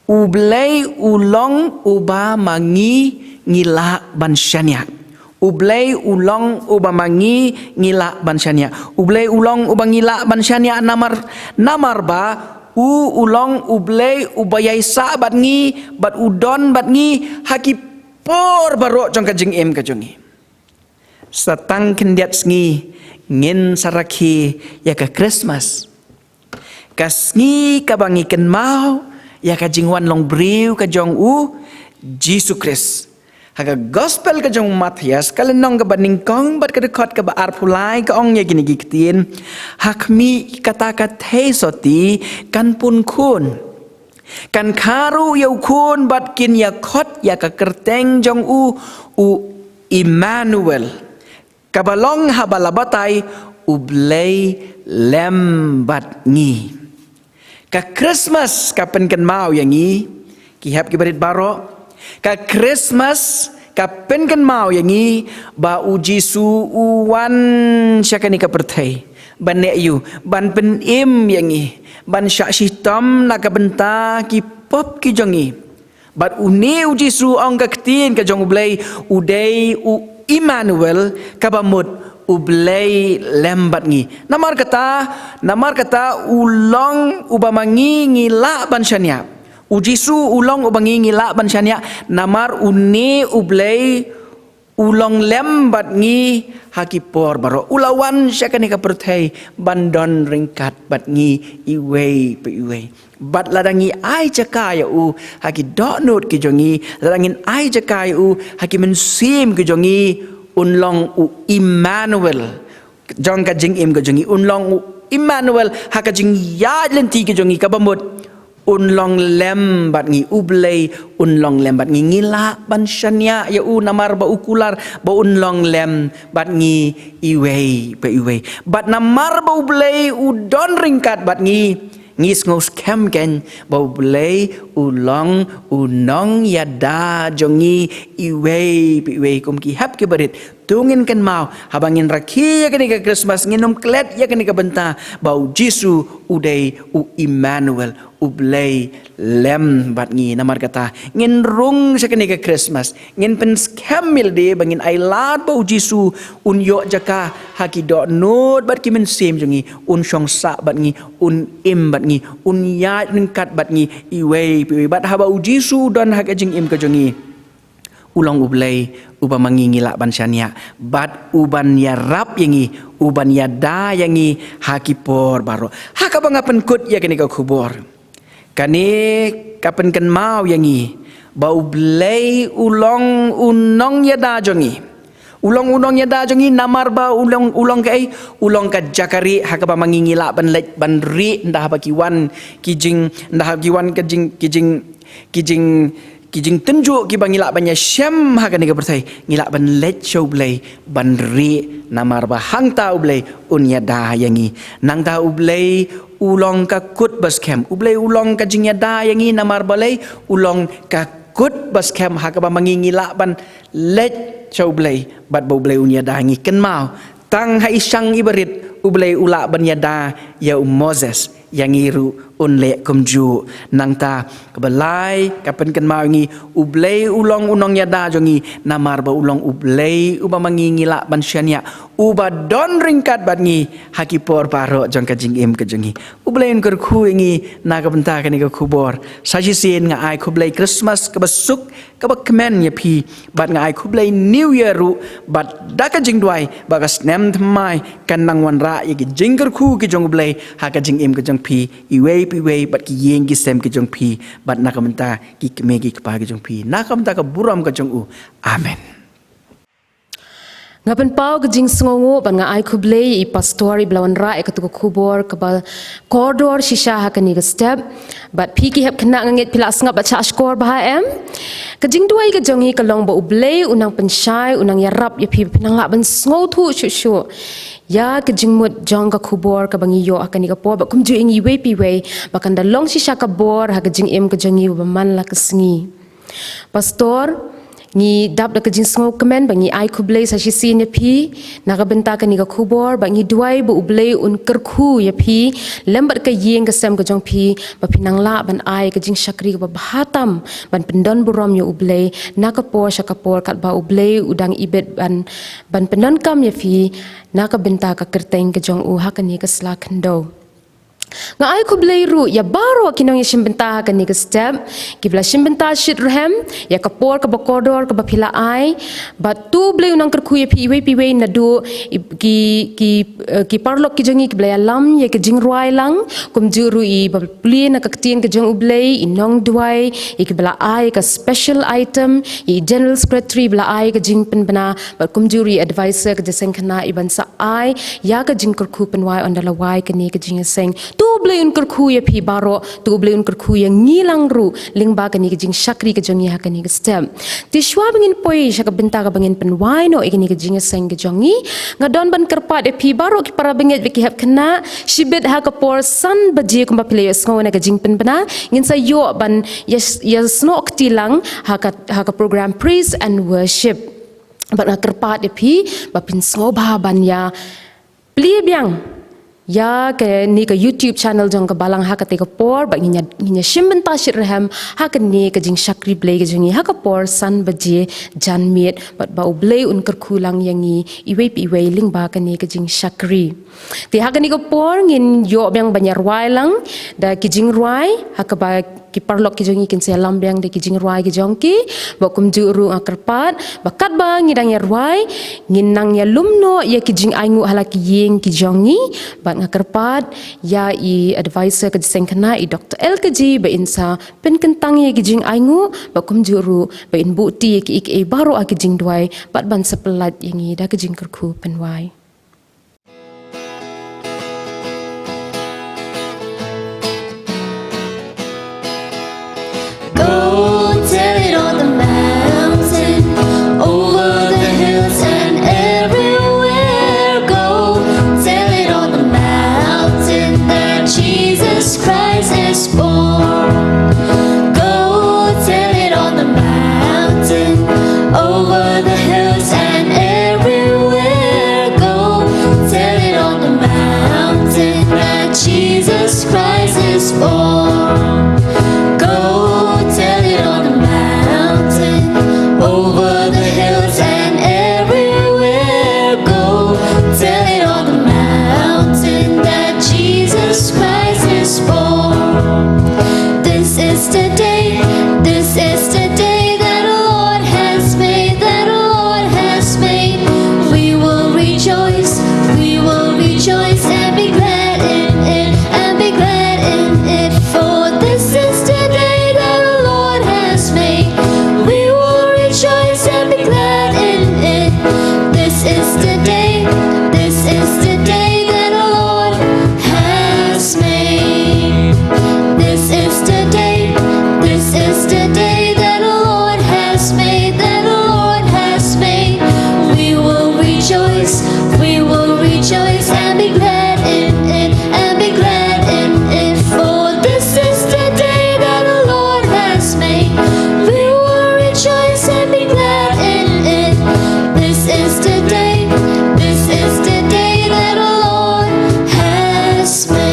U Blei u long uba ma ngi ngi lah ban shaniah. U Blei u long uba ma ngi ngi lah ban shaniah. U Blei u long uba ngi lah ban shaniah namar, namar ba u u long U Blei uba ïaisah bad ngi bad u don bad ngi ha ki por baroh jong ka jingim ka jong ngi. Sa tang khyndiat sngi ngin sa rakhe ïa ka Christmas, ka sngi kaba ngi kynmaw ïa ka jingwan long briew ka jong U Jisu Khrist. Ha ka Gospel ka jong u Mathaios, ka lynnong kaba nyngkong bad ka dkhot kaba arphew lai, ka ong ïa kine ki ktien: Ha khmih, kata ka theisotti kan pun khun. Kan kha ruh ïa u khun bad kin ïakhot ïa ka kyrteng jong u, u Immanuel. Kaba long haba la batai, U Blei lem bad ngi. Ka Christmas ka pynkynmaw ïa ngi, ki hep ki barit baroh, ka Christmas Ka pynkynmaw ïa ngi ba u Jisu u wan sha kane ka pyrthei ban neh ïa u, ban pynim ïa ngi, ban shah shitom na ka bynta ki pop ki jong ngi. Bad une u Jisu, ong ka ktien ka jong U Blei, u dei u Immanuel, kaba mut U Blei lem bad ngi. Namar kata, namar kata u long uba ma ngi ngi lah ban shaniah. U Jisu u long uba ngi ngi lah ban shaniah, namar une U Blei u long lem bad ngi ha ki por baroh. U la wan sha kane ka pyrthei ban don ryngkat bad ngi iwei pa iwei. Bad lada ngi ai jaka ïa u ha ki dohnud ki jong ngi, lada ngin ai jaka ïa u ha ki mynsiem ki jong ngi, un long u Immanuel jong ka jingim ka jong ngi, un long u Immanuel ha ka jingïaid lynti ki jong ngi, kaba mut un long lem bad ngi. U Blei un long lem bad ngi. Ngi lah ban shaniah ïa u namar ba u kular ba un long lem bad ngi iwei pa iwei. Bad namar ba U Blei u don ryngkat bad ngi, ngi sngew skhem kein ba U Blei u long u nongïada jong ngi iwei pa iwei. Kum ki hep ki barit, to ngin kynmaw, haba ngin rakhe ïa kane ka Christmas, ngin ym klet ïa kane ka bynta ba u Jisu u dei u Immanuel, U Blei lem bad ngi. Namar kata, ngin rung sha kane ka Christmas, ngin pynskhem ïa lade ba ngin ailad ba u Jisu un ïoh jaka ha ki dohnud bad ki mynsiem jong ngi, un shong sah bad ngi, un im bad ngi, un ïaid ryngkat bad ngi iwei pa iwei. Bad haba u Jisu u don ha ka jingim ka jong ngi, u long U Blei uba ma ngi ngi lah ban shaniah, bad uban ïarap ïa ngi, uban ïada ïa ngi ha ki por baroh. Ha kaba nga pynkut ïa kane ka khubor, kane ka pynkynmaw ïa ngi ba U Blei u long u nongïada jong ngi. U long u nongïada jong ngi namar ba u long, u long kaei? U long ka jaka rieh ha kaba ma ngi ngi lah ban leit ban rieh, ynda haba ki wan ki jing, ynda haba ki wan ka jing, ki jing, ki jing, ki jingtynjuh kiba ngi lah ban ïashem ha kane ka pyrthei, ngi lah ban leit sha U Blei ban rieh, namar ba hangta U Blei un ïada ïa ngi. Nangta U Blei u long ka kut ba skhem. U Blei u long ka jingïada ïa ngi namar balei? U long ka kut ba skhem ha kaba ma ngi ngi lah ban leit sha U Blei bad ba U Blei un ïada ïa ngi. Kynmaw, tang ha i shang i barit U Blei u lah ban ïada ïa u Moses, ïa ngi ruh un leh kumjuh. Nangta kaba lai ka pynkynmaw ïa ngi, U Blei u long u nongïada jong ngi namar ba u long U Blei uba ma ngi ngi lah ban shaniah, uba don ryngkat bad ngi ha ki por baroh jong ka jingim ka jong ngi. U Blei un kyrkhu ïa ngi na ka bynta kane ka khubor. Sa shisien nga ai khublei Christmas kaba suk kaba kmen ïa phi, bad nga ai khublei New Year ruh, bad da ka jingduwai ba ka snem thymmai kan nang wanrah ïa ki jingkyrkhu ki jong U Blei ha ka jingim ka jong phi iwei pa iwei, bad ki ïing ki sem ki jong phi, bad na ka bynta ki kmie ki kpa ki jong phi, na ka bynta ka burom ka jong u. Amen. Nga pynpaw ka jingsngewnguh bad nga ai khublei ïa i pastor iba la wanrah ïa katu ka khubor kaba kordor shisha ha kane ka step. Bad phi ki hep khynnah, nga ngeit phi la sngap bad shah shkor bha, em? Ka jingduwai ka jong ngi ka long ba U Blei u nang pynshai, u nang ïarap ïa phi ba phin nang lah ban sngewthuh shuh shuh ïa ka jingmut jong ka khubor kaba ngi ïoh ha kane ka por, bad kumjuh ïa ngi iwei pa iwei ba kan da long shisha ka bor ha ka jingim ka jong ngi ba man la ka sngi. Pastor, ngi dap da ka jingsngewkmen bad ngi ai khublei sa shisien ïa phi na ka bynta kane ka khubor, bad ngi duwai ba U Blei un kyrkhu ïa phi lem bad ka ïing ka sem ka jong phi, ba phin nang lah ban ai ka jingshakri kaba bha tam ban pyndon burom ïa U Blei na ka por sha ka por, katba U Blei u dang ibit ban, ban pyndonkam ïa phi na ka bynta ka kyrteng ka jong u ha kane ka sla khyndew. Nga ai khublei ruh ïa baroh ki nongïashimbynta ha kane ka step, kiba la shimbynta shitrhem ïa ka por kaba kordor kaba phi la ai. Bad to U Blei u nang kyrkhu ïa phi iwei pa iwei, naduh i, ki, ki, eh, ki paralok ki jong ngi kiba la ïalam ïa ka jingrwai lang, kumjuh ruh iba pule na ka ktien ka jong U Blei, i nongduwai, ïa kiba la ai ka special item, i general secretary ba la ai ka jingpynbna, bad kumjuh ruh i advisor ka jingïaseng khynnah iban sa ai ïa ka jingkyrkhu pynwai ynda la wai kane ka jingïaseng. To U Blei un kyrkhu ïa phi baroh, to U Blei un kyrkhu ïa ngi lang ruh lyngba kane ka jingshakri ka jong ngi ha kane ka step. Te shuwa ba ngin poi sha ka bynta kaba ngin pynwai noh ïa kane ka jingïaseng ka jong ngi, nga don ban kyrpad ïa phi baroh ki para bangeit bad ki hep khynnah, shibit ha ka por san baje kumba phi la ïohsngew na ka jingpynbna, ngin sa ïoh ban ïa, ïasnoh kti lang ha ka, ha ka program Praise and Worship. Bad nga kyrpad ïa phi ba phin sngewbha ban ïa plie biang ïa kane ka YouTube channel jong ka Balang ha katei ka por, bad ngin ïa, ngin ïa shim bynta shitrhem ha kane ka jingshakri Blei ka jong ngi ha ka por san baje janmiet, bad ba U Blei un kyrkhu lang ïa ngi iwei pa iwei lyngba kane ka jingshakri. Te ha kane ka por ngin ïoh biang ban ïa rwai lang da ki jingrwai, ha kaba ki paralok ki jong ngi kin sa ïalam biang da ki jingrwai ki jong ki. Bad kumjuh ruh nga kyrpad ba katba ngi dang ïa rwai, ngin nang ïalum noh ïa ki jingainguh ha la ki ïing ki jong ngi. Bad nga kyrpad ïa i advisor ka jingïaseng khynnah, i Doctor L K G, ba in sa pynkyntang ïa ki jingainguh, bad kumjuh ruh ba in buhti ïa kiei kiei baroh ha ki jingduwai, bad ban sa pyllait ïa ngi da ka jingkyrkhu pynwai. Go tell it on the mountain, over the hills and everywhere. Go tell it on the mountain that Jesus Christ is born. Go tell it on the mountain, over the hills and everywhere. Go tell it on the mountain that Jesus Christ is born. Go tell it on the mountain, over the hills and everywhere. Go tell it on the mountain that Jesus Christ is born. This is the day, this is the day that the Lord has made, that the Lord has made. We will rejoice, we will rejoice and be glad in it, and be glad in it. For this is the day that the Lord has made. We will rejoice and be glad in it. This is the day, this is the day that the Lord has made. This is the day, this is the day that the Lord has made, that the Lord has made. We will rejoice, we will rejoice and be glad in it, and be glad in it. For this is the day that the Lord has made. We will rejoice and be glad in it. This is the day, this is the day that the Lord has made.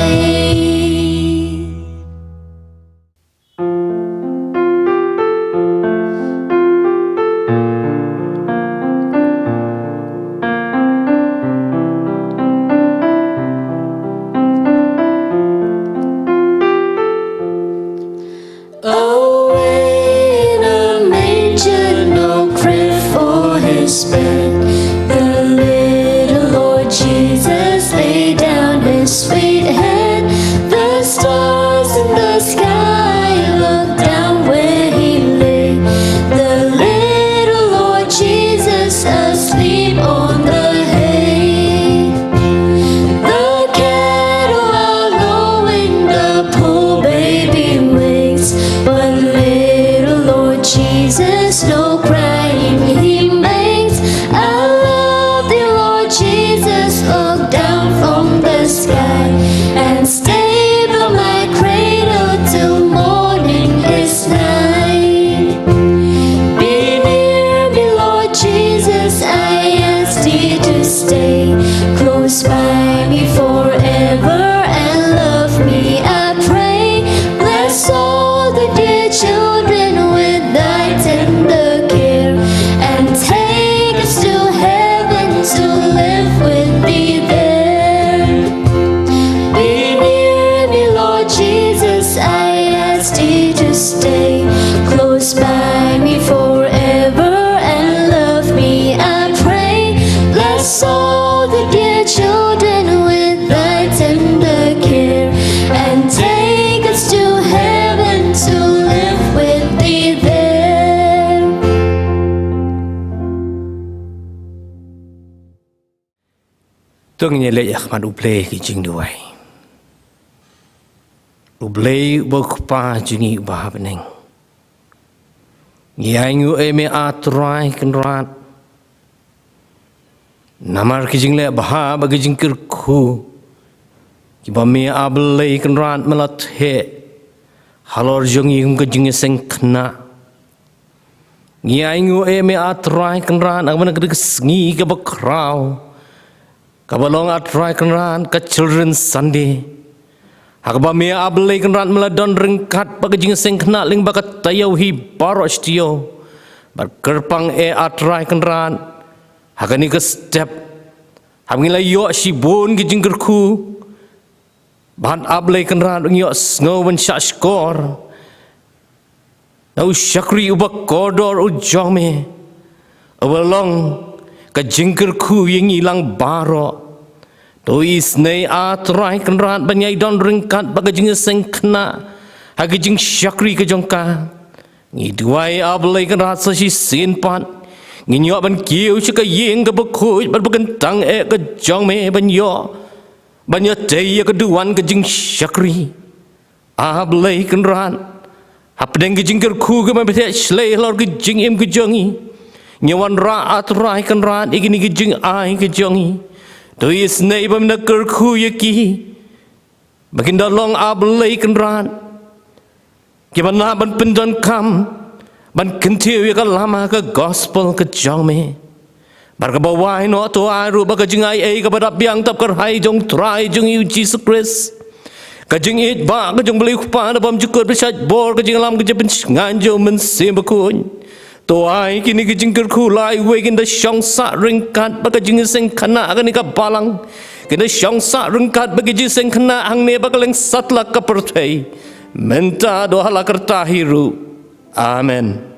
Away in a manger, no crib for his bed, the little Lord Jesus laid down his sweet head. The stars in the sky looked down where he lay. The little Lord Jesus asleep on the hay. The cattle are lowing, the poor baby waits, but little Lord Jesus, no crying he makes. I love thee, Lord Jesus, look down from the sky and stay by my cradle till morning is night. Be near me, Lord Jesus, I ask thee to stay close by me forever and love me, I pray. Bless all the dear children with thy tender care and take us to heaven to live with thee there. Be near me, Lord Jesus, I ask thee to stay close by me forever and love me, I pray. Bless all the dear children with thy tender care and take us to heaven to live with thee there. To ngin ïa leit ha khmat U Blei ha ka jingduwai. U Blei uba u Kpa jong ngi uba ha bneng. Ngi ainguh ïa me A Trai Kynrad. Namar ki jingleh bha bad ki jingkyrkhu kiba me A Blei Kynrad me la theh halor jong ngi kum ka jingïaseng khynnah. Ngi ainguh ïa me A Trai Kynrad ha kaba na ka sngi kaba khraw, kaba long A Trai Kynrad ka Children's Sunday, ha kaba me A Blei Kynrad me la don ryngkat bad ka jingïaseng khynnah lyngba ka taïew hi baroh shi taïew. Bad kyrpang eh A Trai Kynrad, ha kane ka step, haba ngi la ïoh shibun ki jingkyrkhu, bad A Blei Kynrad ngi ïohsngew ban shahshkor na u shakri uba kordor u jong me, uba long ka jingkyrkhu ïa ngi lang baroh. To isynei A Trai Kynrad ban ïai don ryngkat bad ka jingïaseng khynnah ha ka jingshakri ka jong ka. Ngi duwai A Blei Kynrad sa shisien pat ngin ïoh ban kiew sha ka ïing kaba khuid bad ba kyntang eh ka jong me ban ïoh, ban ïatei ïa ka duwan ka jingshakri. A Blei Kynrad, hapdeng ki jingkyrkhu kiba me theh shlei halor ki jingim ki jong ngi, ngi wanrah A Trai Kynrad ïa kine ki jingai ki jong ngi. To isynei ba me da kyrkhu ïa ki ba kin da long A Blei Kynrad kiba nah ban pyndonkam ban kyntiew ïa ka lama ka gospel ka jong me. Bad kaba wai noh, to ai ruh ba ka jingai ei kaba dap biang dap kyrhai jong Trai jong ngi u Jisu Khrist, ka jingïeit ba ka jong U Blei U Kpa uba bymjukut bad shait bor, ka jingïalam ka jingpynshngaiñ jong U Mynsiem Bakhuid, to ai kine ki jingkyrkhu lai wei kin da shong sah ryngkat bad ka jingïaseng khynnah ha kane ka balang, kin da shong sah ryngkat bad ka jingïaseng khynnah hangne bad ka lyngsad la ka pyrthei, mynta haduh hala karta hi ruh. Amen.